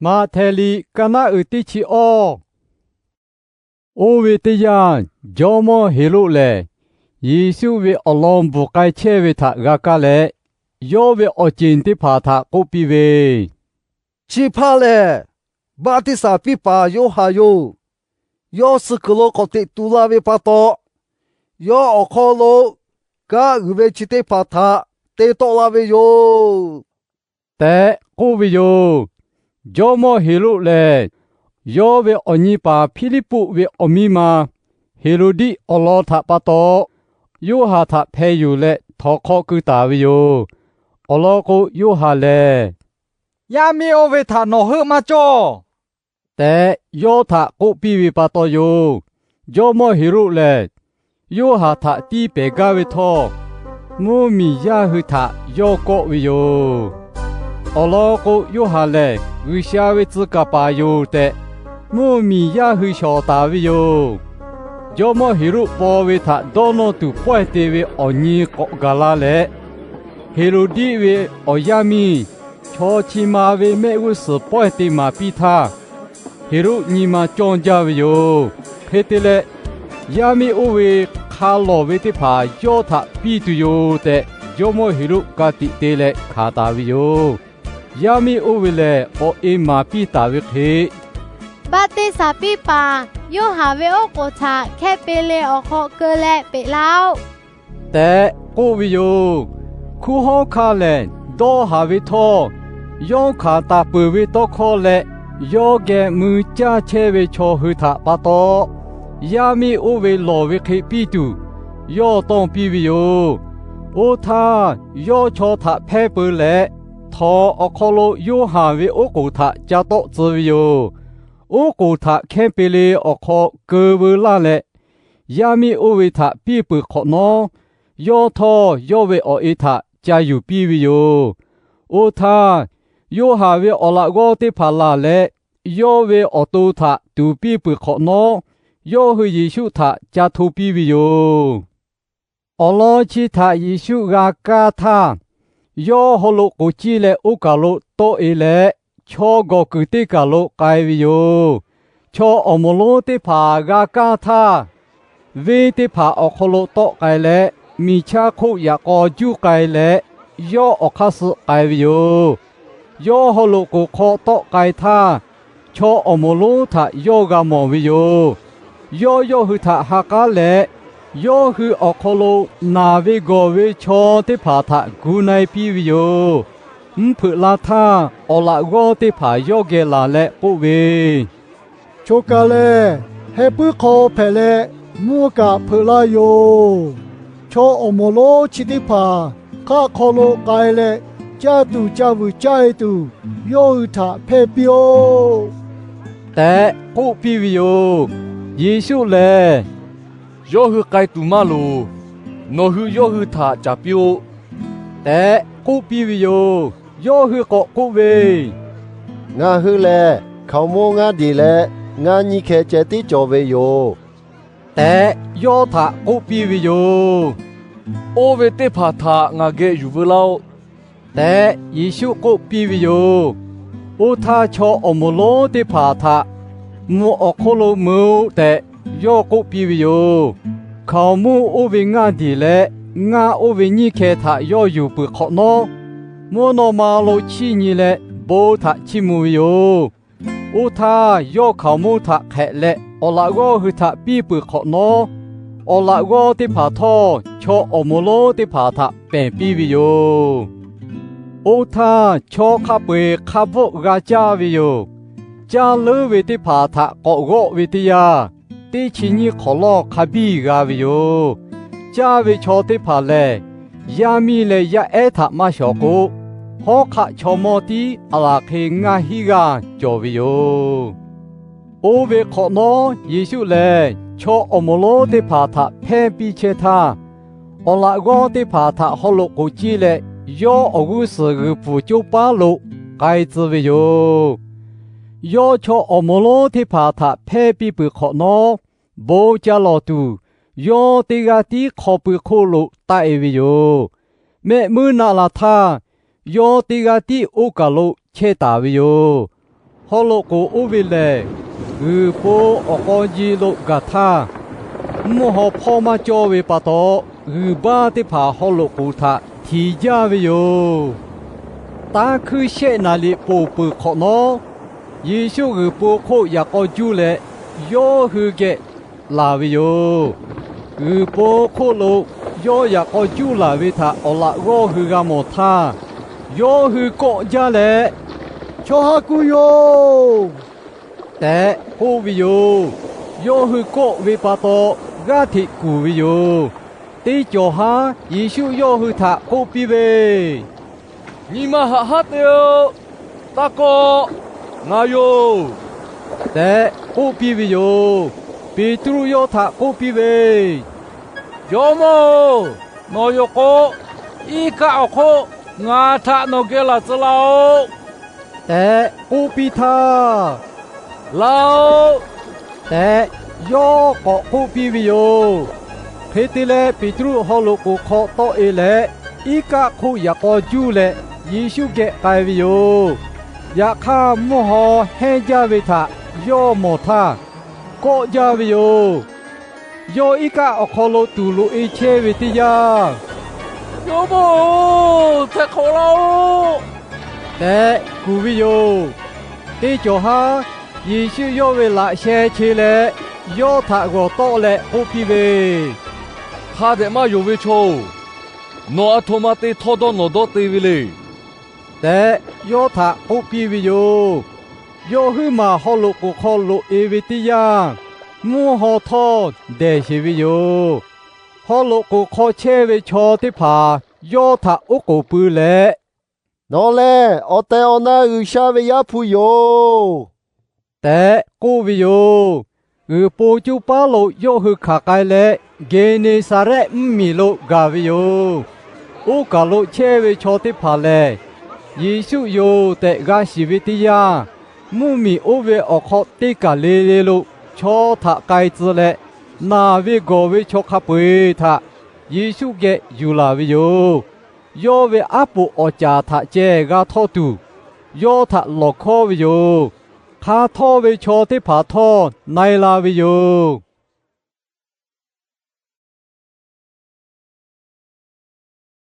Maꞈhtehˍ liꞈ kaˇ naˉ uiˍ teˇ chi awˇ. Oˇ ve teˇ yanˇ, jawˇmawˇ Heˍroˆ lehˬ, Yeˍsuˆ ve awˬ lawn bvuhˬ k'ai chehˇ ve htaꞈ g'a kaˇ leh, yawˇ ve awˬ ceˬ teˇ hpaˍ htaꞈ k'oˆ piˇ ve, Chi hpaˇ lehˬ, baˆtiˆsaˬ piˇ paˍ Yoˇhanˬ yoˬ. Yawˇ suh kuiˬ lo k'awꞈ teꞈ tu la ve pa taw, yawˇ awˬ hk'aw lo kaˆ g'uiˬ ve chi teˇ hpaˍ htaꞈ te tawˆ la ve yoˬ tehꞈ k'oˆ ve yoˬ. Jawˇmawˇ Heˍroˆ lehˬ, yawˇ ve awˬ nyi paˍ Hpiˇliˇpuˆ ve awˬ miˇ ma Heˍroˍdiˆ awˬ lawn htaꞈ pa taw, Yoˇhanˬ htaꞈ hpeh yuˬ leh htawnˍ hk'aw keu taˍ ve yoˬ. Awˬ lawn k'o, Yoˇhanˬ lehˬ, Yaˇ miˇ oˇ ve htaꞈ nawˬ heuˆ maˇ cawˇ tehꞈ yawˇ htaꞈ k'oˆ piˇ ve pa taw yoˬ. Jawˇmawˇ Heˍroˆ lehˬ, Yoˇhanˬ htaꞈ tiˇ pehˍ gaˇ ve htawˇ, mvuhˇmiˬ yaˇ hui htaꞈ yawˇ kawˆ ve yoˬ. Awˬ lawn k'o, Yoˇhanˬ lehˬ G'uiˬsha ve tcuh kaˍ paˍ yoˬ tehꞈ, mvuhˇmiˬ yaˇ hui shawˍ taˍ ve yoˬ. Jawˇmawˇ Heˍroˆ paw ve htaꞈ dawˇ nawˇ tuˬ pawehˇ te ve awˬ nyi k'awꞈ gaˬ la leh, Heˍroˍdiˆ ve awˬ yaˇ miˇ chaw chi ma ve mehˆ g'uˇ suhˍ pawehˇ te maˍ piˇ htaˇ, Heˍroˆ nyi ma cawˇ jaˇ ve yoˬ. Hk'e te leh, yaˇ miˇ oˇ ve hk'a lawˬ ve teˇ hpaˍ yawˇ htaꞈ piˇ tuˬ yoˬ tehꞈ, jawˇmawˇ Heˍroˆ ka tiꞈ te leh hkanˍ taˍ ve yoˬ. Yaˇ miˇ oˇ ve lehˬ, k'awꞈ e maˍ piˇ taˍ ve hk'e, Baˆtiˆsaˬ piˇ paˍ Yoˇhanˬ ve oˉ k'oˍ htaꞈ hkehˇ pe le awˬ hk'aw keu leh peꞈ laˇ-oˆ tehꞈ k'oˆ ve yoˬ. Hkunˉ hawˉ hkanˇ lehˬ dawˇ haˍ ve htawˇ, yawˇ hkanˍ taˍ peuˬ ve tawˇ hkawˇ leh yawˇ geh mui caˇ chehˇ ve chaw hui htaꞈ pa taw, yaˇ miˇ oˇ ve lawˬ ve hk'e piˇ tuˬ, yawˇ tawˇ piˇ ve yoˬ. Oˇ htaˇ, yawˇ chaw htaꞈ hpehˇ peu leh, htawnˍ awˬ hk'aw lo Yoˇhanˬ ve oˉ k'oˍ htaꞈ ca tawˆ tcuh ve yoˬ. Oˉ k'oˍ htaꞈ hkehˇ pe le awˬ hk'aw keu veu laˇ leh, yaˇ miˇ oˇ ve htaꞈ piˇ peuˬ hk'awꞈ nawˉ, yawˇ htawˇ yawˇ ve awˬ e htaꞈ ca yuˬ piˇ ve yoˬ. Oˇ htaˇ, Yoˇhanˬ ve awˬ laꞈ g'awˇ teˇ hpaˍ laˬ leh, yawˇ ve awˬ to htaꞈ tuˍ piˇ peuˬ hk'awꞈ nawˉ, yawˇ hui Yeˍsuˆ htaꞈ ca hto piˇ ve yoˬ. Awˬ lawn chi htaꞈ Yeˍsuˆ g'a kaˇ htaˇ, yawˇ haw loꞈ k'oˍ ciˇ leh oˇ kaˬ lo tawˆ e leh, chaw gawˬ kuiˬ teˇ kaˬ lo k'ai ve yoˬ. Chaw awˬ moˍ lonˉ teˇ hpaˍ g'a kaˇ htaˇ, venˇ teˇ hpaˍ awˬ hk'aw lo tawˆ k'ai leh, miˬ chaˇ hk'oˆ yaꞈ k'aw juˇ k'ai leh, yawˇ awˬ hk'aˇ suh k'ai ve yoˬ. Yawˇ haw loꞈ k'oˍ hk'aw tawˆ k'ai htaˇ, chaw awˬ moˍ lonˉ htaꞈ yawˇ g'a mawˬ ve yoˬ. Yawˇ yawˇ hui htaꞈ ha k'aˉ leh, yawˇ hui awˬ hk'aw lo naˬ ve gawˬ ve chaw teˇ hpaˍ htaꞈ gu na-e piˇ ve yoˬ. Mvuhˇ hpeuꞈ la htaˇ, awˬ laꞈ g'awˇ teˇ hpaˍ yawˇ geh laˬ leh k'oˆ ve, Choˬ kaˬ lehˬ, heh puiˉ hk'aw hpehꞈ leh mvuhˇ kaꞈ hpeuꞈ laˇ yoˬ. Chaw awˬ moˍ lonˉ chi teˇ hpaˍ hk'aˆ hk'aw lo k'ai leh, caˇ tuˬ ca vuiˬ caˇ-e tuˬ, yawˇ hui htaꞈ hpehˇ piˇ-oˆ tehꞈ k'oˆ piˇ ve yoˬ. Yeˍsuˆ lehˬ, Yawˇ hui k'ai tuˬ maˇ loˍ. Nawˬ hui yawˇ hui htaꞈ caˍ piˇ-oˆ tehꞈ k'oˆ piˇ ve yoˬ. Yawˇ hui k'awꞈ k'oˆ ve, Ngaˬ hui lehˬ hkaoˍmonˇ ngaˇ deˬ leh ngaˇ nyiˇ hkeh ceh tiˉ cawˬ ve yoˬ tehꞈ yawˇ htaꞈ k'oˆ piˇ ve yoˬ. Oˇ ve teˇ hpaˍ htaꞈ ngaˬ geh yuˬ veu laˇ-oˆ tehꞈ Yeˍsuˆ k'oˆ piˇ ve yoˬ. Oˇ htaˇ, chaw awˬ moˍ lonˉ teˇ hpaˍ htaꞈ mvuh awˬ hk'oˆ lo mui-o tehꞈ yawˇ k'oˆ piˇ ve yoˬ. Hkaoˍmonˇ oˇ ve ngaˇ deˬ leh ngaˇ oˇ ve nyiˇ hkeh htaꞈ yawˇ yuˬ peuˬ hk'awꞈ nawˉ, mvuhˇ naw ma lo chiˇ nyi leh bon htaꞈ chiˇ mvuh ve yoˬ. Oˇ htaˇ, yawˇ hkaoˍmonˇ htaꞈ hk'ehꞈ leh awˬ laꞈ g'awˇ hui htaꞈ piˇ peuˬ hk'awꞈ nawˉ, awˬ laꞈ g'awˇ teˇ hpaˍ htawˇ chaw awˬ moˍ lonˉ teˇ hpaˍ htaꞈ pehˬ piˇ ve yoˬ. Oˇ htaˇ, chaw hk'a peu-eˬ hk'a bvuhˆ g'a caˇ ve yoˬ. Caˇ leuˉ ve teˇ hpaˍ htaꞈ k'awꞈ g'awˆ ve teˇ yanˇ, teˇ chi nyiˇ hk'awˍ lawˇ hk'a biˇ g'a ve yoˬ. Caˇ ve chaw teˇ hpaˍ lehˬ, yaˇ miˇ leh yaˇ ehˉ htaꞈ maˇ shawˍ k'o, hawˉ hk'aˆ chaw mawˇ tiˉ aˬ laˬ hk'e ngaˇ hinˉ g'aˇ cawˬ ve yoˬ. Oˇ ve hk'awꞈ nawˉ, Yeˍsuˆ lehˬ chaw awˬ moˍ lonˉ teˇ hpaˍ htaꞈ hpehˇ piˇ chehˇ htaˇ, awˬ laꞈ g'awˇ teˇ hpaˍ htaꞈ haw loꞈ k'oˍ ciˇ leh, yawˇ awˬ g'uˇ suhˍ g'uiˬ pfuhˍ coˇ paˉ lo k'ai tcuh ve yoˬ. Yawˇ chaw awˬ moˍ lonˉ teˇ hpaˍ htaꞈ hpehˇ piˇ peuˬ hk'awꞈ nawˉ, bon ca lawˬ tuˬ, yawˇ teˇ g'aˇ tiˉ hk'aw pui hk'oˆ lo taˆ-e ve yoˬ. Mehˆ muiˉ naˆ la htaˇ, yawˇ teˇ g'aˇ tiˉ oˇ kaˬ lo chehˇ taˍ ve yoˬ. Haw loꞈ k'oˍ oˇ ve lehˬ, g'uiˬ po awˬ k'aw ji lo gaˬ htaˇ, mvuhˇ haw hpawˇ maˇ cawˇ ve pa taw, g'uiˬ baˇ teˇ hpaˍ haw loꞈ k'oˍ htaꞈ htiˍ jaˇ ve yoˬ. Taˇ hkuiˇ shehˆ naˍ riˍ ponˬ peuˬ hk'awꞈ nawˉ, Yeˍsuˆ g'uiˬ po hk'oˆ yaꞈ k'aw juˇ leh, yawˇ hui geh laˬ ve yoˬ. G'uiˬ po hk'oˆ lo yawˇ yaꞈ k'aw juˇ laˬ ve htaꞈ awˬ laꞈ g'awˇ hui g'a mawˬ htaˇ, yawˇ hui kawˆ jaˇ leh, Chaw ha ku yoˬ tehꞈ k'oˆ ve yoˬ. Yawˇ hui kawˆ ve pa taw, g'aˇ hteꞈ kuˬ ve yoˬ. Teˇ cawˬ haˉ Yeˍsuˆ yawˇ hui htaꞈ k'oˆ piˇ ve, Nyi ma haꞈ haˉ te-o. Taˇ kawˆ. Ngaˬ yoˬ tehꞈ k'oˆ piˇ ve yoˬ. Peˍtruˆ yawˇ htaꞈ k'oˆ piˇ ve, Jawˇmawˇ-oˬ, nawˬ yoˬ k'o, iˉ kaˆ awˬ hk'oˆ ngaˬ htaꞈ nawˬ geh laˬ tcuh laˇ-oˆ tehꞈ k'oˆ piˇ htaˇ, Laˬ-oꞈ tehꞈ yawˇ k'awꞈ k'oˆ piˇ ve yoˬ. Hk'e te leh, Peˍtruˆ haw loꞈ k'oˍ hk'aw tawˆ-e leh, iˉ kaˆ hk'oˆ yaꞈ k'aw juˇ leh Yeˍsuˆ geh k'ai ve yoˬ. Yaꞈ hk'aˇ, mvuhˇ haw hehnˇ jaˇ ve htaꞈ yawˇ mawˬ htaˇ, kawˆ jaˇ ve yoˬ. Yawˇ iˉ kaˆ awˬ hk'aw lo tuˬ loꞈ-e chehˇ ve teˇ yanˇ, Jawˇmawˇ-oˬ, htaiˍ hk'awꞈ laˇ-oˆ tehꞈ kuˬ ve yoˬ. Teˇ cawˬ haˉ Yeˍsuˆ yawˇ ve laꞈ sheh che leh, yawˇ htaꞈ g'awˬ tawˆ leh k'oˆ piˇ ve, Hk'a dehꞈ maˇ yonˍ ve chaw-oˬ, nawˬ aˬ htoꞈ ma te htawˇ dawˇ nawˬ dawˇ te ve le tehꞈ yawˇ htaꞈ k'oˆ piˇ ve yoˬ. Yawˇ huiˉ maˬ haw loꞈ k'oˍ hk'aw loꞈ-e ve teˇ yanˇ, mvuhˇ haw htawˇ dehˬ sheˍ ve yoˬ. Haw loꞈ k'oˍ hk'aw chehˇ ve chaw teˇ hpaˍ yawˇ htaꞈ oˉ k'oˍ pui leh, Nawˬ lehˬ awˬ tehˬ awˬ na G'uiˬsha ve Yaˇ hpu yoˬ tehꞈ k'oˆ ve yoˬ. G'uiˬ po coˇ paˉ lo yawˇ hui hkanˍ k'ai leh, Geˍneˍsaˍrehˆ mvuhˇmiˬ lo gaˬ ve yoˬ. Oˇ kaˬ lo chehˇ ve chaw teˇ hpaˍ lehˬ, Yeˍsuˆ yoˬ tehꞈ g'a shiˍ ve teˇ yanˇ, mvuhˇmiˬ oˇ ve awˬ hk'aw teˇ kaˬ le le lo chaw htaꞈ k'ai tcuh leh, naˬ ve gawˬ ve chaw hk'a peu-eˬ htaꞈ Yeˍsuˆ geh yuˬ laˬ ve yoˬ. Yawˇ ve aˉ poꞈ awˬ caˍ htaꞈ ceh g'a htawˇ tuˬ, yawˇ htaꞈ lawˬ hkawˉ ve yoˬ. Hk'a htawˇ ve chaw teˇ hpaˍ htawˇ na-e la ve yoˬ.